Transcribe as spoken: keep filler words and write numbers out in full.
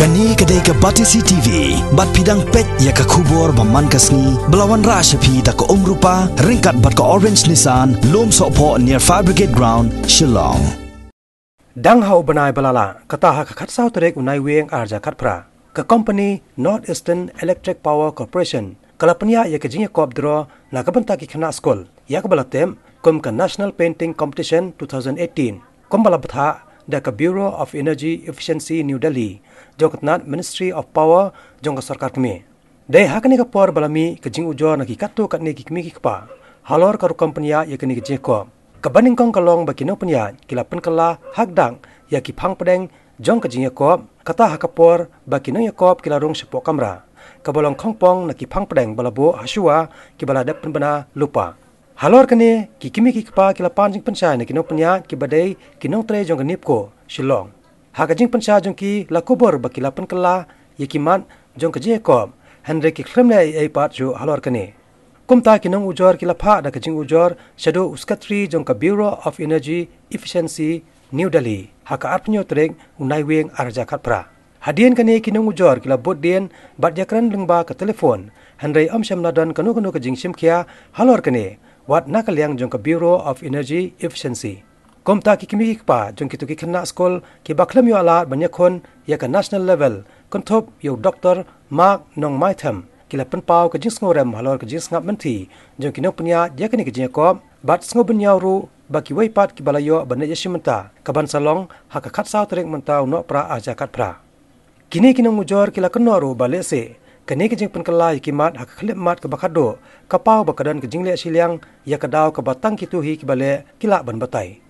Kane ka dei ka Batesi T V, bad phi dang peit ïa ka khubor ba man ka sngi, ba la wanrah sha phi da ka Umrupa, ryngkat bad ka Orange Nissan, Lum Sohphoh near Fire Brigade Ground, Shillong. Dang ha u bnai ba la lah, kata ha ka khatsaw tarik u Naiwieng arhajar khatphra, ka company North Eastern Electric Power Corporation ka la pynïaid ïa ka jingïakop draw na ka bynta ki khynnah skul, ïa kaba la tip kum ka National Painting Competition two thousand eighteen, kumba la bthah da ka Bureau of Energy Efficiency, New Delhi, jong ka tnat Ministry of Power jong ka sorkar kmie. Dei ha kane ka por ba la mih ka jingujor na ki katto katne ki kmie ki kpa halor ka rukom pynïaid ïa kane ka jingïakop. Kaba nyngkong ka long ba ki nongpynïaid ki la pynkylla hakdak ïa ki phang pdeng jong ka jingïakop, kata ha ka por ba ki nongïakop ki la rung shapoh kamra, kaba long khongpong na ki phang pdeng ba la buh hashwa kiba la dep pynbna lypa. Halor kane, ki kmie ki kpa ki la pan jingpynshai na ki nongpynïaid kiba dei ki nongtrei jong ka NEEPCO, Shillong. Ha ka jingpynshai jong ki, la kubur ba ki la pynkylla ïa ki mat jong ka jingïakop, hynrei ki khlem leh ei ei pat shuh halor kane. Kumta ki nongujor ki la phah da ka jingujor shaduh u Secretary jong ka Bureau of Energy Efficiency, New Delhi, ha ka arphew tarik u Naiwieng arhajar khatphra. Hadien kane ki nongujor ki la bud dien bad ïakren lyngba ka telephone, hynrei ym shym la don kano kano ka jingshimkhia halor kane, wat na ka liang jong ka Bureau of Energy Efficiency. Kumta ki kmie ki kpa jong kito ki khynnah skul kiba khlem ïoh lad ban ïakhun ïa ka national level, kynthup ïa u Doktor Mark Nongmaithem, ki la pynpaw ka jingsngewrem halor ka jingsngap mynthi jong ki nongpynïaid ïa kane ka jingïakop, bad sngewbynñiaw ruh ba kiwei pat kiba la ïoh ban leit ïashim bynta, kaban sa long ha ka khatsaw tarik mynta u Nohprah arhajar khatphra. Kine ki nongujor ki la kynnoh ruh ba lehse kane ka jingpynkylla ïa ki mat ha ka khyllipmat kaba khatduh ka paw ba ka don ka jingleh shiliang ïa ka daw kaba tang kito hi kiba leh ki lah ban batai.